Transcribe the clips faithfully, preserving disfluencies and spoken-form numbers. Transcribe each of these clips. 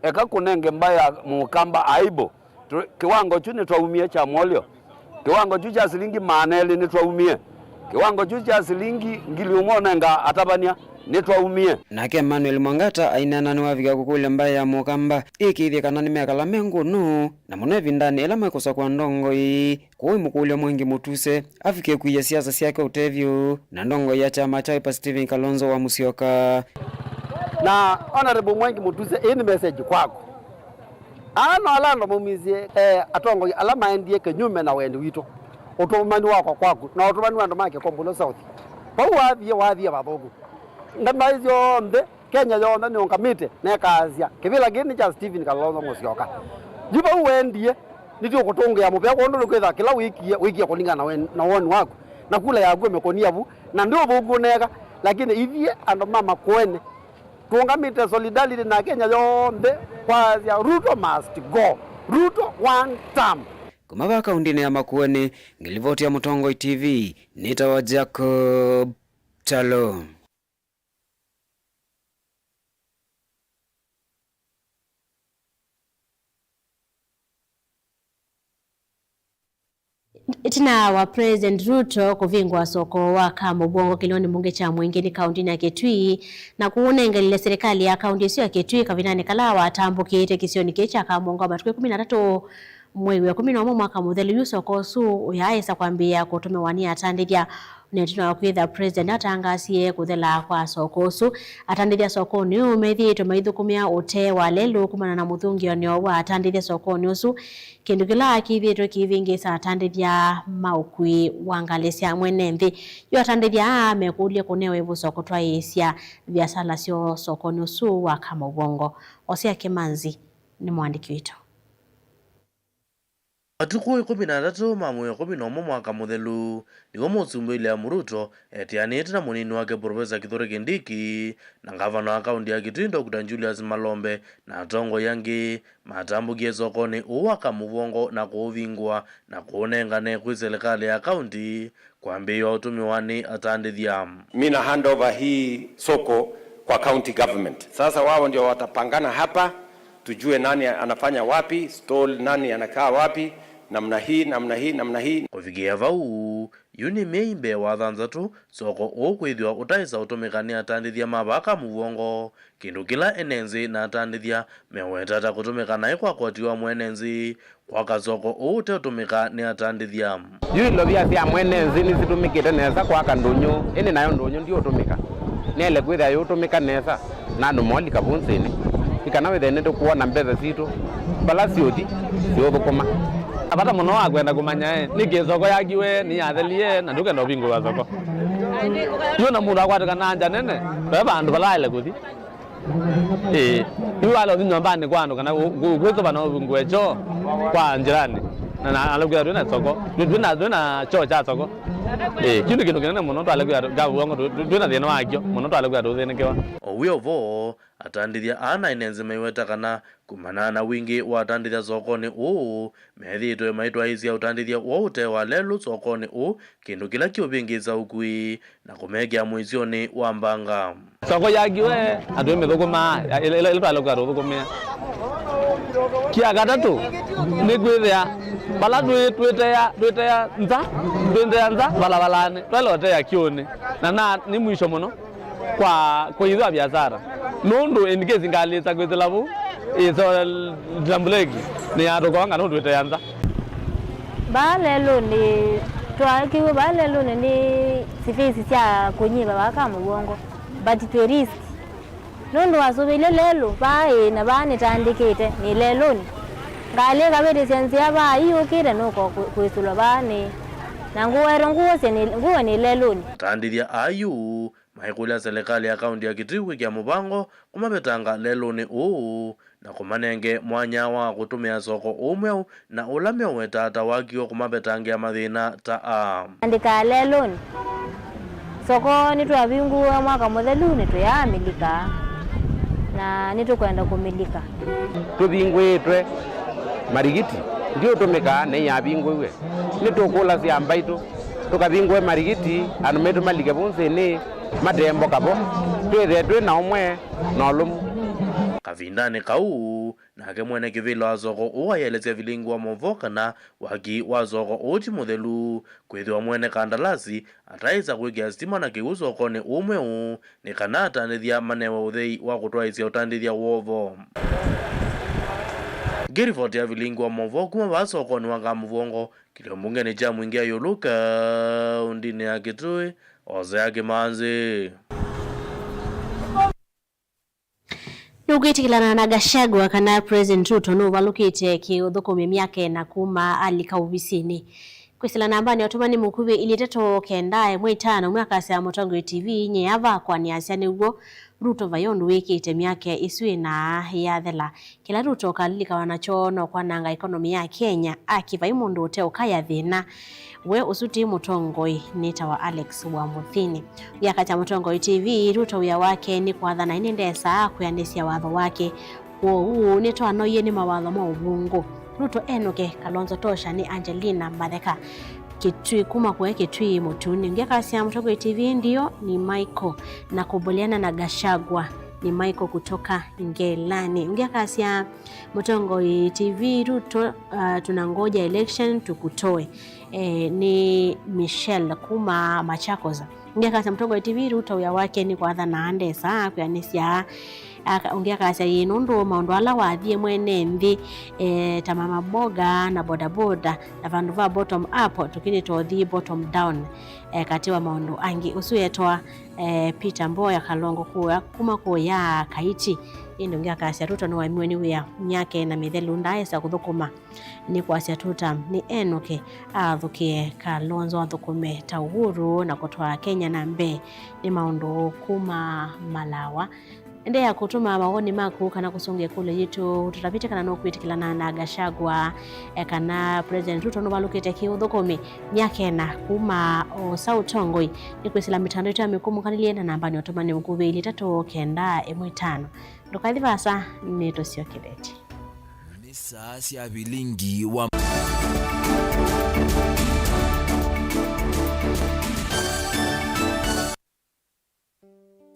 Eka kũnenge mbaĩ ya Mũkamba aibu. Tũ-, kĩwango kyu nĩtwaumie kya mwolyo. Kĩwango kyu kya silingi maana elĩ nĩtwaumie. Kĩwango kyu kya silingi ngili ũmwe ũnengaa atavany'a nĩtwaumie. Nake Emmanuel Mwangata aineena nĩwavika kũkũlya mbaĩ ya Mũkamba ĩkĩĩthye kana nĩmekala me ngũnũ, na mũno ĩvindanĩ ĩla mekũsakũa ndongoi. Kwoou mũkũlyo Mwangi Mũtuse avike kwĩya siasa syake ũtethyo na ndongoi ya kyama kya Wiper Stephen Kalonzo wa Musyoka. Na Honorable Mwangi Mũtuse, ĩĩ nĩ message kwaku. Aa no ala andũ maumisye, eh, atongoi ala maendie kĩnyume na wendi witũ. Ũtũmani wakwa kwaku, na ũtũmani wa andũ ma Kĩkombũlo South. Vau wathie, wathie vathũku. Ngambaĩ syonthe, Kenya yonthe nĩũngamĩte, nekaasya, kĩvĩla kĩĩ nĩ kya Stephen Kalonzo Musyoka. Yu vau wendie, nĩtũkũtũngĩa mũvea kwondũ nĩkwĩthwa kĩla wĩkie, wĩkie kũlingana na wen-, na woni waku. Na kula yaku ĩmekũnia vu, na ndĩ ũthũku ũneka, lakini ithyĩ andũ ma Makueni, tũũngamĩte solidarity na Kenya yonthe kwasya, Ruto must go. Ruto one term. Kuma vaa kaũndĩnĩ ya Makueni, ngĩlivoti ya Mũtongoi T V, nĩtawa Jacob Kyalo. Ĩtina wa President Ruto kũvingũa soko wa Kamũvwongo kĩlĩonĩ mbunge kya Mwingĩni kaũndĩnĩ ya Kitui, na kũũnengelile serikali ya kaũndĩ ĩsu ya Kitui kavindanĩ kala watambũkĩĩte kĩsionĩ kĩĩ kya Kamũvwongo matukũ ĩkũmi na atatũ mwei wa ĩkũmi na ũmwe mwaka mũthelu, yu soko ũsu ũyaaĩsa kwambĩĩa kũtũmĩwa nĩ atandĩthya. Nĩ ĩtina wa kwĩthĩa President atangaasie kũthela kwa soko ũsu, atandĩthya sokonĩ ũũ methĩĩtwe maithũkũmĩa ũtee wa lelũ kumana na mũthũngĩonĩ wa atandĩthya sokonĩ ũsu, kĩndũ kĩla kĩthĩĩtwe kĩivĩngĩĩsa atandĩthya ma ũkui wa ngalĩ sya mwene nthĩ. Yu atandĩthya aa mekũlya kũnewa ĩvuso kũtwaĩĩsya viasala syoo sokonĩ ũsu wa Kamũvwongo. Osea Kĩmanzi nĩ mũandĩki witũ. Matukũ ĩkũmi na atatũ ma mwei wa ĩkũmi na ũmwe mwaka mũthelu, nĩw'o Mũsumbĩ William Ruto eteanĩte na mũnini wake Profesa Kithure Kindiki na ngavana wa kaũndĩ ya Kitui Doctor Julius Malombe na atongoi angĩ matambũkie sokonĩ ũũ wa Kamũvwongo na kũũvingũa na kũũnengane kwĩ silikalĩ ya kaũndĩ kwambĩĩwa ũtũmĩwa nĩ atandĩthya. Mi na hand over hii soko kwa county government. Sasa wao ndio watapangana hapa, tujue nani anafanya wapi, stall nani anakaa wapi, namna hii, namna hii, namna hii. Kũvikĩa vau, yu nĩ myei mbee wa thanthatũ soko ũũ kwĩthĩwa ũtaĩsa ũtũmĩka nĩ atandĩthya ma vaa Kamũvwongo, kĩndũ kĩla ene nzĩ na atandĩthya meweta ta kũtũmĩka naĩ kwa koti wa mwene nzĩ kwaka soko ũũ ũteũtũmĩka nĩ atandĩthya. Yu ilovia sya mwene nzĩ nĩsitũmĩkĩte nesa kwaka ndũnyũ, ĩndĩ nayo ndũnyũ ndiũtũmĩka. Nĩyaĩle kwĩthĩa yũtũmĩka nesa na andũ moolika vũnzĩnĩ. Nĩ kana wĩthĩe nĩtũkwona mbesa sitũ vala syũthi siũthũkũma. Vata mũno wa kwenda kũmanya, ĩ, nĩkĩ soko yakiwe nĩyathelie na ndũkenda ũvingũa soko? Yu na mũndũ akwatĩka na nja nene, ve vandũ vala aĩle kũthi. Ĩĩ. Yu wala ũthi nyũmbanĩ kwa andũ kana ũ-, ũ-, kwĩthũva na ũvingũe kyoo kwa njĩranĩ. Na, na, na kwĩthĩwa twĩ na soko. Twĩ, twĩ na, twĩ na kyoo kya soko. Ĩĩ, kĩu nĩ kĩndũ kĩnene mũno twale kwĩthĩwa tũ-, Kamũvwongo tũ-, tũ-, twĩ na thĩna wakyo mũno twale kwĩthĩwa tũthĩnĩkĩwa. O wĩ o vo, atandĩthya aa na ene nzĩ maiweta kana kumana na wingĩ wa atandĩthya sokonĩ ũũ, methĩĩtwe maitwaĩĩsya ũtandĩthya woo ũte wa lelũ sokonĩ ũũ, kĩndũ kĩla kĩũvĩngĩĩsa ũkui na kũmekĩa mũisyonĩ wa mbanga. Soko yakiwe, na twĩmĩthũkũmaa, ya-, ĩla, ĩla, ĩla twalekwa tũthũkũmĩa. Kya katatũ, nĩ kwĩthĩa vala twĩ, twĩtea, twĩtea nza, twĩtea nza valavalanĩ, twaĩle ũtea kĩũnĩ, na, na nĩ mwisho mũno kwa kũithwa biasara. Nũndũ in case ngalĩ ĩsa kwĩsĩla vau, ĩsa tambuleki, nĩyatũkonga nũndũ ĩtea nza. Vaa lelũnĩ, twakiw'e vaa lelũnĩ nĩ sivĩsi sya kũnyivwa vaa Kamũvwongo, but twĩ risk. Nũndũ wasũvĩlye lelũ, vaa ĩĩ na vaa nĩtandĩkĩte, nĩ lelũnĩ. Ngalĩ ĩkavĩtĩsya nzĩa vaa ĩũkĩte nũko kwĩ-, kwĩsĩlwa vaa nĩ, na ngũwetwa ngũosye nĩ, ngũwe nĩ lelũnĩ. Atandĩthya aa yu maikũlya silikalĩ ya kaũntĩ ya Kitui kwĩkĩa mũvango kũmavetanga lelũnĩ ũũ na kũmanenge mwanya wa kũtũmĩa soko ũũ mweũ na ũla meũweta ta wakiwe kũmavetangĩa mathĩna ta aa. Andĩkaa lelũnĩ. Soko nĩtwavingũĩwe mwaka mũthelu, nĩtũyaamĩlika na nĩtũkwenda kũmĩlika. Tũvingũĩtwe marigiti, ndiũtũmĩka nĩyavingũiwe. Nĩtũkũlasya mbaitũ, tũkavingũe marigiti, andũ maitũ malike vũnzĩnĩ, mate mboka vo, twĩthĩe twĩ na ũmwe na ũlũmu. Kavindanĩ kau, nake mwene kĩvĩla wa soko ũũ ayĩelesya vilingi wa maũvoo kana waki wa soko ũũ ti mũthelu, kwĩthĩwa mwene kandalasi ataĩsa kwĩkĩa sitima na kĩw'ũ sokonĩ ũũ mweũ nĩ kana atandĩthya manewe ũthei wa kũtwaĩsya ũtandĩthya woo vo. Ngĩrivoti ya vilingi wa maũvoo kuma vaa sokonĩ wa Kamũvongo, kĩlio mbungenĩ kya Mwingĩ ya ĩũlũ kaũndĩnĩ ya Kitui, Hosea Kimanzi. Nũkwĩtĩkĩlana na Gachagua kana President Ruto nũvalũkĩte kĩũthũkũmi myaka ĩna kuma alika ovisinĩ? Kwĩsĩla nambanĩ ya ũtũmani mũkuvĩ ilĩ itatũ kenda ĩmwe itano, ũmwe akasya Mũtongoi T V nyie ava kwanĩasya nĩw'o Ruto vai ũndũ wĩkĩte myaka ĩsu ĩna yathela. Kĩla Ruto ũkalilikawa nakyo no kwananga ikonomi ya Kenya, aki vai mũndũ ũteũkaya thĩna. We ũsu ti mũtongoi, nĩtawa Alex wa Mũthini. Ũngĩ akasya Mũtongoi T V, Ruto wĩa wake nĩ kwathana, ĩndĩ ndesaa kwĩanĩsya watho wake. Kwoou nĩtwanoie nĩ mawatho ma ũvũngũ. Ruto enũke, Kalonzo tosha nĩ Angelina Matheka. Kitui kuma kũe Kitui Mũtuni. Ũngĩ akasya Mũtongoi T V ndio ni Michael na kũbũleana na Gachagua ni Michael kutoka Ngelani. Ũngĩ akasya Mũtongoi T V Ruto, uh, tunangoja election tukutoe. Eh, ni Michelle kuma Machakos. Ũngĩ akasya Mũtongoi T V Ruto wĩa wake nĩ kwathana, ndesaa kwĩanĩsya. Aka-, ũngĩ akasya ĩĩ nũndũ maũndũ ala wathie mwene nthĩ, eh, ta mama boga na bodaboda, na vandũ va bottom up tũkĩlĩte ũthi bottom down, eh, katĩ wa maũndũ angĩ. Ũsu etwa, eh, Peter Mboya Kalongo kũya, kuma kũya Kaiti. Ĩndĩ ũngĩ akasya Ruto nĩwaemiwe nĩ wĩa myaka ĩna mĩthelu, ndaaĩsa kũthũkũma. Nĩ kwasya Tutam nĩ enũke, aathũkĩe Kalonzo athũkũme ta Uhuru na kũtwaa Kenya na mbee. Nĩ maũndũ kuma Malawa. Endeea kũtũma mawoni maku kana kũsũngĩa ĩkũlyo yitũ. Tũtavĩtye kana nũkwĩtĩkĩlana na Gachagua, e, kana President Ruto nũvalũkĩte kĩũthũkũmi myaka ĩna kuma osa ũtongoi. Nĩ kwĩsĩla mĩtandao yitũ ya mĩkũmũkanĩlye na nambanĩ ũtũmani ũkuvĩ ilĩ itatũ kenda ĩmwe itano. Ndũkathi vaasa, nĩtũsyokethetye. Nĩ saa sya vilingi wa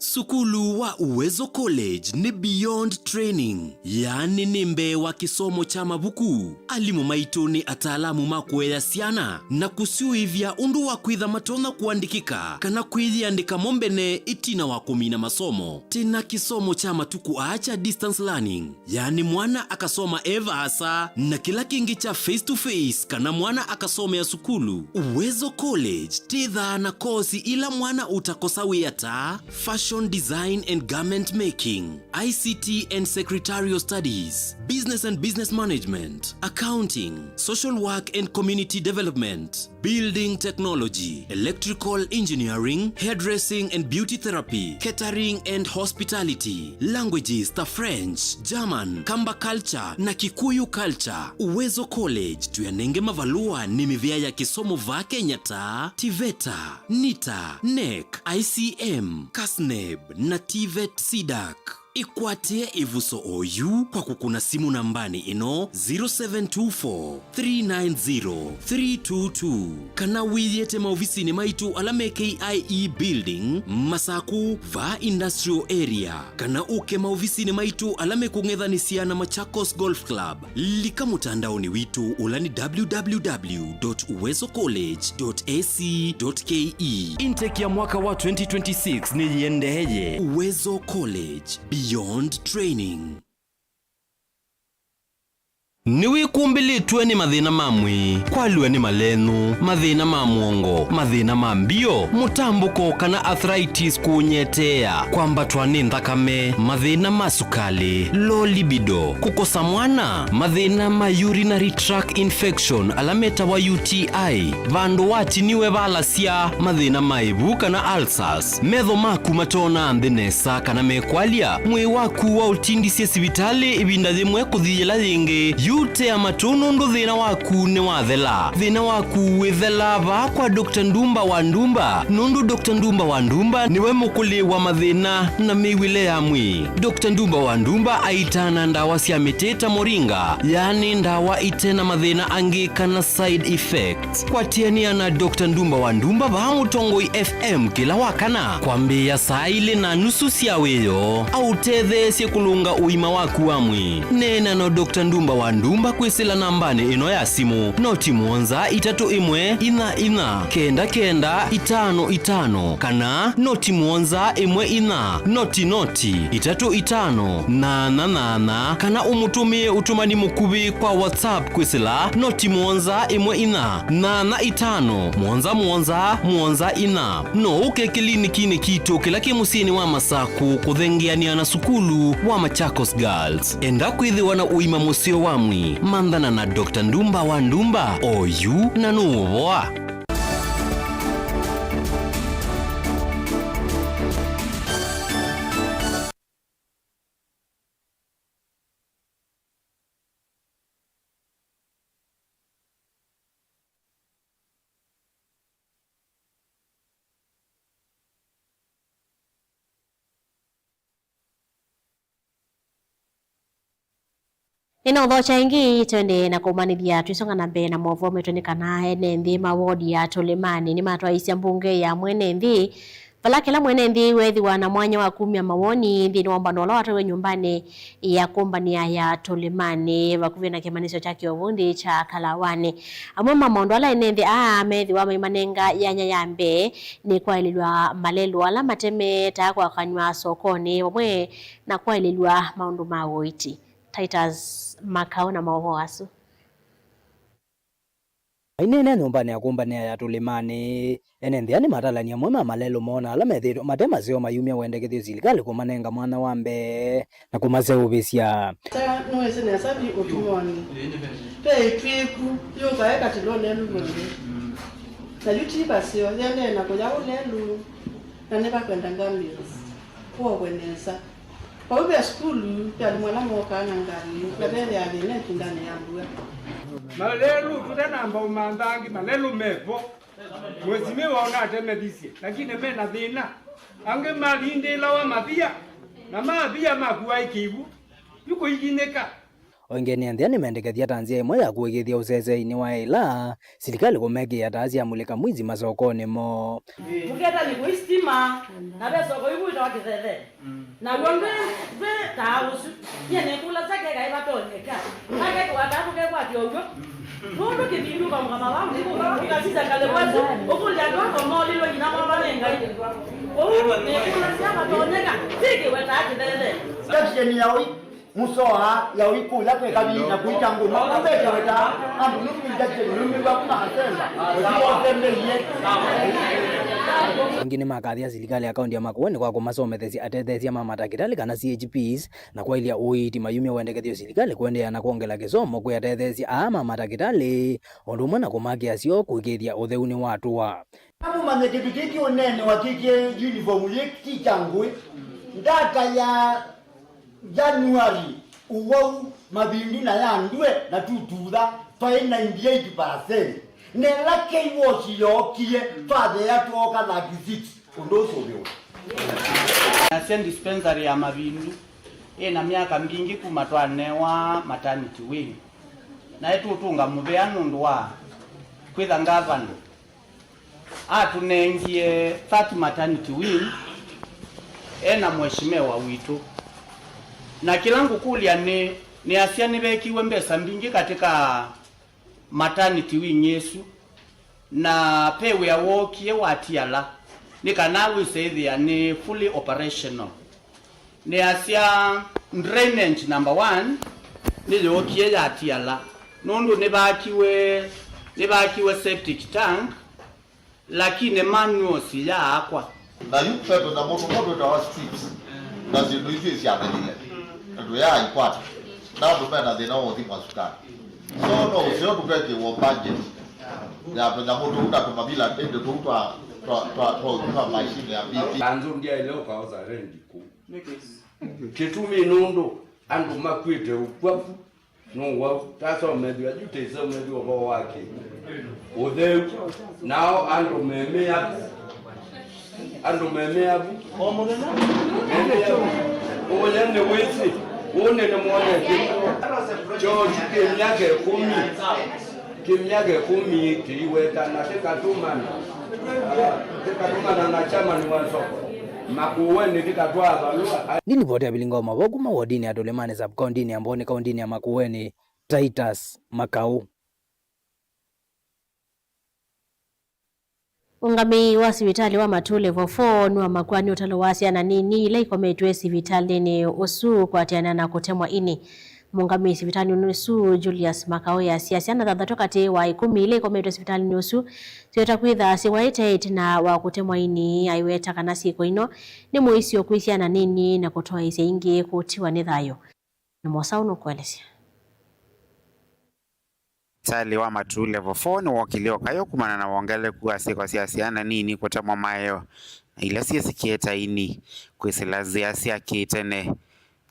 Sukulu wa Uwezo College nĩ beyond training, yaani nĩ mbee wa kĩsomo kya mavuku. Alimũ maitũ nĩ ataalamu ma kũea syana na kũsyũĩvya ũndũ wa kwĩtha matonya kũandĩkĩka kana kwĩyĩandĩka mo mbene ĩtina wa kũmina masomo. Twĩ na kĩsomo kya matukũ aa kya distance learning, yaani mwana akasoma e vaasa, na kĩla kĩngĩ kya face to face kana mwana akasomea sukulu. Uwezo College twĩthaa na kosi ila mwana ũtakosa wĩa ta fashion design and garment making, I C T and secretarial studies, business and business management, accounting, social work and community development, building technology, electrical engineering, hairdressing and beauty therapy, catering and hospitality, languages ta French, German, Kamba culture na Kikuyu culture. Uwezo College tũyanenge mavalũa nĩ mĩvĩa ya kĩsomo vaa Kenya ta TVETA, NITA, NEC, I C M, KASNEB na TVET CDAC. Ĩkwatĩe ĩvuso oyu kwa kũkũna simũ nambanĩ ĩno, zero seven two four, three nine zero, three two two, kana wĩyĩte maovisinĩ maitũ ala me K I E Building, Masaku, vaa Industrial Area, kana ũke maovisinĩ maitũ ala mekũng'ethanĩsya na Machakos Golf Club. Lika mũtandaonĩ witũ ũla nĩ W W W dot uwezo college dot A C dot K E. Intake ya mwaka wa twenty twenty-six nĩyĩendeeye. Uwezo College, beyond training. Nĩwĩkumbĩlĩtwe nĩ mathĩna ma mwĩĩ, kwalw'a nĩ malenũ, mathĩna ma mũongo, mathĩna ma mbio, mũtambũko kana arthritis kũũnyeteea, kwambatwa nĩ nthakame, mathĩna ma sukalĩ, low libido, kũkosa mwana, mathĩna ma urinary tract infection ala metawa U T I, vandũ watiniwe valasya, mathĩna ma ĩvu kana ulcers, metho maku matoonaa nthĩ nesa kana mekwalya, mwĩĩ waku waũtindisye sivitalĩ ĩvinda yĩmwe kũthi yĩla yĩngĩ, yu Ũtea matũ nũndũ thĩna waku nĩwathela. Thĩna waku wĩthela vaa kwa Doctor Ndumba wa Ndumba, nũndũ Doctor Ndumba wa Ndumba nĩwe mũkũlĩ wa mathĩna na mĩw'ĩle ya mwĩĩ. Doctor Ndumba wa Ndumba aitaana ndawa sya mĩtĩ ta moringa, yaani ndawa ite na mathĩna angĩ kana side effects. Kwatĩanĩa na Doctor Ndumba wa Ndumba vaa Mũtongoi F M kĩla wa kana kwambĩĩa saa ilĩ na nusu sya wĩoo, aũtetheesye kũlũnga ũima waku wa mwĩĩ. Neena na Doctor Ndumba wa Ndumba kwĩsĩla nambanĩ ĩno ya simũ, noti mũonza itatũ ĩmwe inya inya kenda kenda itano itano, kana noti mũonza ĩmwe inya noti noti itatũ itano nana nana, kana ũmũtũmĩe ũtũmani mũkuvĩ kwa WhatsApp kwĩsĩla noti mũonza ĩmwe inya nana itano mũonza mũonza mũonza inya. No ũke kĩlinikinĩ kitũ kĩla kĩ mũsyĩnĩ wa Masakũ kũthengeanĩa na sukulu wa Machakos Girls. Enda kwĩthĩwa na ũima mũseo wa mwĩĩ, manthana na Doctor Ndumba wa Ndumba oyu na nũũvoa. Nĩnaũthokya ĩngĩ, twendee na kũmanĩthya twĩsonga na mbee na maũvoo maitũ, nĩ kana ene nthĩ ma wodi ya Tũlĩmanĩ nĩmatwaĩĩsya mbunge ya mwene nthĩ, vala kĩla mwene nthĩ weethĩwa na mwanya wa kumya mawoni nthĩnĩ wa ũmbano ũla watwaiwe nyũmbanĩ ya kũmbanĩa ya Tũlĩmanĩ vakuvĩ na kĩmanyĩsyo kya kĩũvũndĩ kya Kalawanĩ. Amwe ma maũndũ ala ene nthĩ aa meethĩwa maimanenga yanya ya mbee nĩ kwaĩlĩlw'a malelũ ala matemetaa kwakanw'a sokonĩ, vamwe na kwaĩlĩlw'a maũndũ ma ũiiti. Titus Makau na maũvoo asu. Maineenea nyũmbanĩ ya kũmbanĩa ya Tũlĩmanĩ, ene nthĩ aa nĩmatalany'a amwe ma malelũ moo na ala methĩĩtwe mate maseo mayumya wendekethyo silikalĩ kũmanenga mwanya wa mbee na kũmaseũvĩsya. Nĩwĩsĩ nesa vyũ ũtumonĩ. Ve ĩtw'ĩku yũkaa ĩkatilwa ũlelũ w'onthe. Na yu ti vaseo, yĩendee na kũya ũlelũ, na nĩvakwenda ngambĩlĩsya kũow'e nesa. Vau ve sukulu, ve alimũ ala mokaa na ngalĩ, na vethĩaa thĩna ĩvindanĩ ya mbua. Malelũ tũtanamba ũmantha angĩ, malelũ me vo. Mwesimiwa ũnatemethisye, lakini me na thĩna. Angĩ malindĩlawa mavia, na mavia makua ĩkĩw'ũ. Yu kũikinyĩka. O ĩngĩ ene nthĩ aa nĩmendekethya ta nzĩa ĩmwe ya kũĩkĩĩthya ũseseinĩ wa ĩla silikalĩ kũmekĩĩa taa sya mulika mwizi masokonĩ moo. Mũketa nĩ kũi sitima, na ve soko ĩvu ĩtawa Kĩthethe. Na w'o ndwĩ, ndwĩ taa ũsu. Nyie nĩkũlasya keka ĩvatonyeka. Kakekĩwa taa kũkekwatya ũw'o. Nũndũ kĩvindu ũkamũkama vau, ũkasisya ngalĩ wesu, ũkũlya andũ akomolilwe nginya mwathane Ngai. Ũu nĩkũlasya vatonyeka, sikĩwe taa Kĩthethe. Section ya ũi. Mũsoa ya ũikũlya kwĩka vii na kũita ngũma ũmbete weta andũ nũkwinda kĩlũmĩw'a kuma Asemba ũthi wotembeiye. Angĩ nĩmakathĩa silikalĩ ya kaũnti ya Makueni kwa kũmasomethesya atetheesya ma matakĩtalĩ kana C H Ps na kwaĩlya ũiiti mayumya wendekethyo silikalĩ kũendeea na kwongela kĩsomo kwĩ atetheesya aa ma matakĩtalĩ o ũndũ ũmwe na kũmakĩa syoo kũĩkĩĩthya ũtheu nĩwatũa. Namũmanye kĩndũ kĩĩ kĩũneenewa kĩkĩ uniform yĩ ti kya ngũĩ. Ndata ya January, ũwau, mavindu na ya ndũe na tututha twaĩ ninety-eight percent. Na ĩla K-Wash yookie, twatheea twooka thirty-six. Ũndũ ũsu ũvĩwe. Nasya dispensary ya mavindu ĩna myaka mbingĩ kuma twanewa maternity wing. Naĩ tũtũnga mũvea nũndũ wa kwĩtha ngavana atũnengie that maternity wing ena mheshimiwa witũ. Na kĩla ngũkũlya nĩ, nĩasya nĩvekiwe mbesa mbingĩ katika maternity wing ĩsu, na ve wĩa wookie wa tiala nĩ kana wĩse ĩthĩa nĩ fully operational. Nĩasya drainage number one nĩyookie yatiala, nũndũ nĩvakiwe, nĩvakiwe septic tank, lakini manuals yaakwa. Na yu ve tũnyamũ tũmwe twĩtawa strips, na syĩndũ isu isyathĩlile, na tũyaikwata, na andũ me na thĩna wa ũthima sukali. So no ũseo tũkekĩwa budget ya tũnyamũ tũu na tũmavila ĩndĩ tũu twa, twa, twa, twa, twa machine ya B P. Kanzũ ndyaĩle ũkaosa rendi kũu. Kĩtumi nũndũ andũ makwĩte ũkw'aku, Nũwau, tasomethw'a yu tĩsomethw'a ũvoo wa kĩw'ũ. Ũtheu, nao andũ memĩavu. Andũ memĩavu. O mũthenya. Memĩavu. Ũya nĩ wĩsĩ. Ũnene mwonete. Kyoo kĩ myaka ĩkũmi. Kĩ myaka ĩkũmi kĩiweta na tĩkatũmana. Tĩkatũmana na chairman wa soko. Makueni tĩkatwaa valũa. Nĩ livoti ya Vilinga wa Mavoo kuma wodini ya Tũlĩmanĩ sub-kaũntĩnĩ ya Mbooni kaũntĩnĩ ya Makueni, Titus Makau. Ũngamĩi wa sivitalĩ wa Matuu Level four nĩwamakw'a nĩ ũtalo wa syana nini ila ikometw'e sivitalĩnĩ ũsu kũatĩanĩa na kũtemwa ini. Mũngamĩi sivitalĩnĩ ũsu, Julius Makau, easya syana thanthatũ katĩ wa ĩkũmi ila ikometw'e sivitalĩnĩ ũsu syaweta kwĩtha syĩwaĩte ĩtina wa kũtemwa ini. Aiweta kana syĩko ino nĩ mũisyo kwĩ syana nini na kũtwaĩĩsya ingĩ kũtiwa nĩ thayũ. Na Mosau nũkũelesya. Sivitalĩ wa Matuu Level four nĩwokĩlile o kayũ kumana na wongeleku wa syĩko sya syana nini kũtemwa maeo na ila syĩsĩkĩe ta ini kwĩsĩla nzĩa sya kĩ-tene.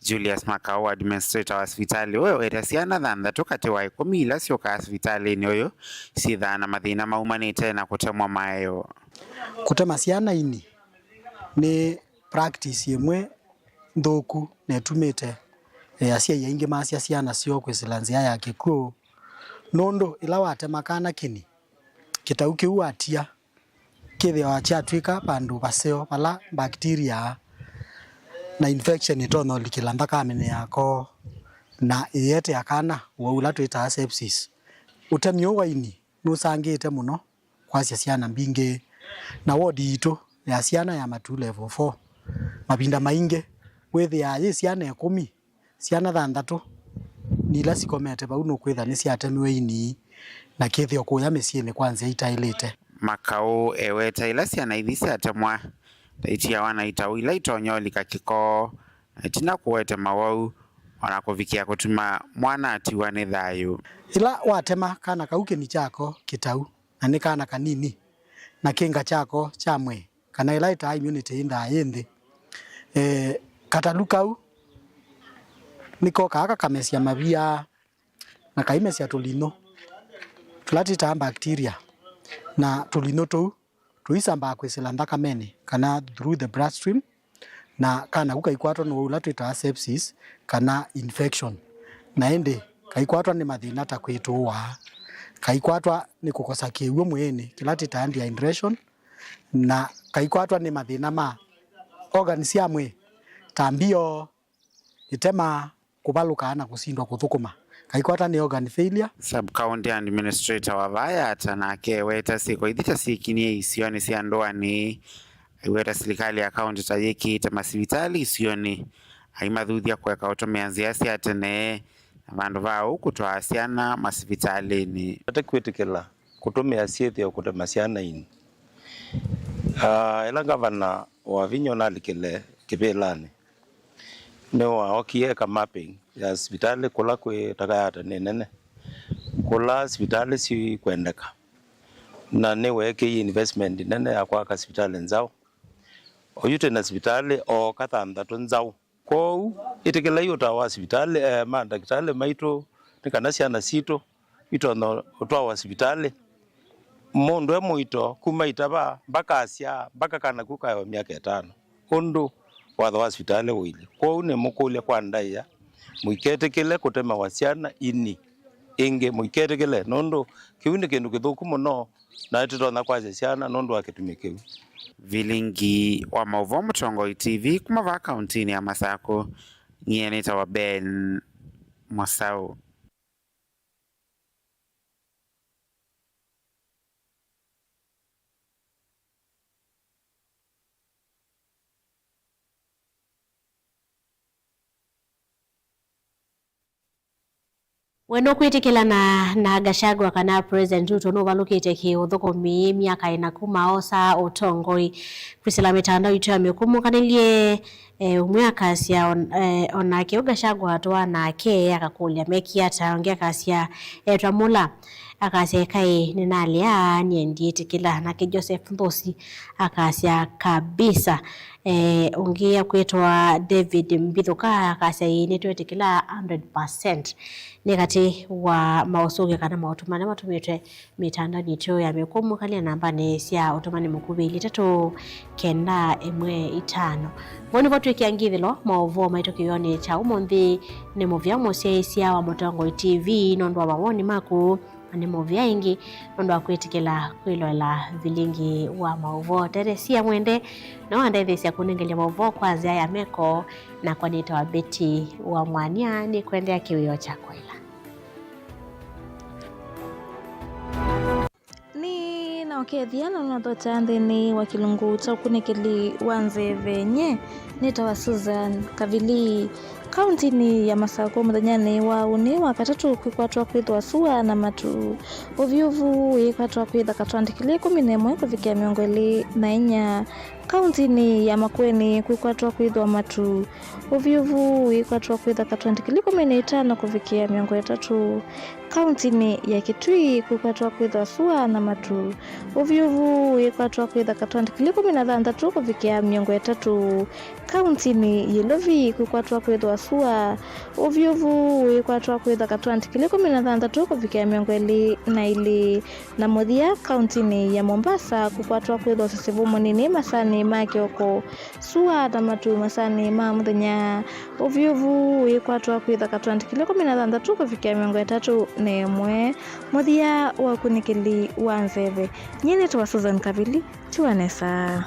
Julius Makau, administrator wa sivitalĩ ũyũ, eweta syana thanthatũ katĩ wa ĩkũmi ila syũkaa sivitalĩnĩ ũyũ syĩthaa na mathĩna maumanĩte na kũtemwa maeo. Kũtema syana ini nĩ practice ĩmwe nthũku na ĩtumĩte, eh, asyai aingĩ maasya syana syoo kwĩsĩla nzĩa ya kĩkw'ũ, nũndũ ĩla watema kana kĩni, kĩtau kĩu watia, kĩthĩawa kyatw'ĩka vandũ vaseo vala bacteria na infection ĩtonya ũlikĩla nthakamenĩ yako na ĩyetea kana ũwau ũla twĩtaa sepsis. Ũtemi ũũ wa ini nũsangĩĩte mũno kwasya syana mbingĩ, na wodi yitũ ya syana ya Matuu Level four, mavinda maingĩ wĩthĩaa yĩ syana ĩkũmi, syana thanthatũ nĩ ila sikomete vau nũkwĩtha nĩsyatemiwe ini na kĩthĩo kũya mĩsyĩnĩ kwa nzĩa itaĩlĩte. Makau eweta ila syana ithi syatemwa, ta itiawa na itau ila itonya ũlika kĩko, na ĩtina kũete mawau, o na kũvikĩa kũtuma mwana atiwa nĩ thayũ. Ĩla watema kana kau kĩni kyako kĩtau, na nĩ kana kanini, na kĩnga kyako kya mwĩĩ, kana ĩla ĩtaa immunity ĩndaa yĩ nthĩ, eh, katalu kau nĩkokaa kakamesya mavia na kaimesya tũlinũ tũla twĩtaa bacteria, na tũlinũ tũu tũisambaa kwĩsĩla nthakamenĩ kana through the bloodstream, na kana ku kaikwatwa nĩ ũwau ũla twĩtaa sepsis kana infection. Na ĩndĩ kaikwatwa nĩ mathĩna ta kwĩtũũa, kaikwatwa nĩ kũkosa kĩw'ũ mwĩĩnĩ kĩla twĩtaa dehydration, na kaikwatwa nĩ mathĩna ma organ sya mwĩĩ ta mbio, ĩtema, kũvalũka na kũsindwa kũthũkũma. Kaikwata nĩ organ failure. Sub-county administrator wa vaa Yatta nake eweta syĩko ithi ta syĩkinie isionĩ sya ndũanĩ. Aiweta silikalĩ ya kaũntĩ ta yĩkĩĩte masivitalĩ isionĩ, aimathuthya kũeka ũtũmĩa nzĩa sya tene, na vandũ va ũu kũtwaa syana masivitalĩnĩ. Vate kwĩtĩkĩla kũtũmĩa syĩthĩo kũtema syana ini. Ah, ĩla ngavana Wavinya ũnalikile kĩvĩlanĩ, nĩwaokie eka mapping ya sivitalĩ kũla kwĩ takayata nĩ nene, kũla sivitalĩ sikwendeka, na nĩweekĩie investment nene ya kwaka sivitalĩ nzaũ. Oyu twĩ na sivitalĩ o kathanthatũ nzaũ. Kwoou, ĩtĩkĩlai ũtao wa sivitalĩ, eh, mandakĩtalĩ maitũ, nĩ kana syana sitũ itonya ũtwawa sivitalĩ. Mũndũ e mũito kuma itava, mbaka asyaa, mbaka kana ku kaewa myaka ĩtano, ũndũ watho wa sivitalĩ ũilyĩ. Kwoou nĩmũkũlya kwa ndaĩa, mũiketĩkĩle kũtemawa syana ini ĩngĩ, mũiketĩkĩle, nũndũ kĩu nĩ kĩndũ kĩthũku mũno, na tũtonya kwasya syana nũndũ wa kĩtumi kĩu. Vilingi wa maũvoo Mũtongoi T V kuma vaa kaũntĩnĩ ya Masakũ, nyie nĩtawa Ben Mwasaũ. We nũkwĩtĩkĩlana na Gachagua kana President Ruto nũvalũkĩte kĩ-ũthũkũmi myaka ĩna kuma oosa ũtongoi? Kwĩsĩla mĩtandao itũ ya mĩkũmũkanĩlye E, ũmwe akasya on-, e, o nake ũu Gachagua atũaa nake, akakũlya, "Mekie ata?" Ũngĩ akasya, "Etwa Mula." Akasya, "Ĩkaĩ, nĩnalea, nyie ndiĩtĩkĩla." Nake Joseph Nthusi akasya, "Kabisa." E, ũngĩ akwĩtwa David Mbithũka akasya, "Ĩĩ, nĩtwetĩkĩla hundred percent." Nĩ katĩ wa maũsũngĩo kana maũtuma ala matũmĩtwe mĩtandaonĩ itũ ya mĩkũmũ, kalya nambanĩ sya ũtũmani mũkuvĩ ilĩ itatũ kenda ĩmwe itano. Vau nĩvo twĩkĩa ngithĩlo maũvoo maitũ kĩw'onĩ kya ũmũnthĩ. Nĩ mũvea mũsyaĩĩsya wa Mũtongoi T V nũndũ wa mawoni maku, na nĩ mũvea ĩngĩ nũndũ wa kwĩtĩkĩla kwĩloela vilingi wa maũvoo. Teresia Mwende no andetheesya kũnengelya maũvoo kwa nzĩa ya meko, nakwa nĩtawa Betty wa Mwania, nĩkwendea kĩwĩo kya kwaĩla. Nĩ na ũkethya na ũnathokya nthĩnĩ wa kĩlungu kya ũkunĩkĩli wa nzeve. Nye nĩtawa Susan Kavili. Kauntinĩ ya Masakũ mũthenyanĩ wa ũnĩ wa katatũ kwĩkwatwa kwĩthwa sua na matu. Ũvyũvu wĩkwatwa kwĩtha katwandĩ kĩlĩ ĩkũmi na ĩmwe kũvikĩa mĩongo ĩlĩ na inya. Kauntinĩ ya Makueni kwĩkwatwa kwĩthwa matu. Ũvyũvu wĩkwatwa kwĩtha katwandĩ kĩlĩ ĩkũmi na itano kũvikĩa mĩongo ĩtatũ. Kauntinĩ ya Kitui kwĩkwatwa kwĩthwa sua na matu. Ũvyũvu wĩkwatwa kwĩtha katwandĩ kĩlĩ ĩkũmi na thanthatũ kũvikĩa mĩongo ĩtatũ. Kauntinĩ ya Ilovi kwĩkwatwa kwĩthwa sua. Ũvyũvu wĩkwatwa kwĩtha katwandĩ kĩlĩ ĩkũmi na thanthatũ kũvikĩa mĩongo ĩlĩ na ilĩ. Na mũthya, kauntinĩ ya Mombasa kũkwatwa kwĩthwa ũsisivu mũnini masaanĩ ma kĩoko, sua na matu masaanĩ ma mũthenya. Ũvyũvu wĩkwatwa kwĩtha katwandĩ kĩlĩ ĩkũmi na thanthatũ kũvikĩa mĩongo ĩtatũ na ĩmwe. Mũthya wa ũkunĩkĩli wa nzeve. Nyie nĩtawa Susan Kavili. Tiwa nesa.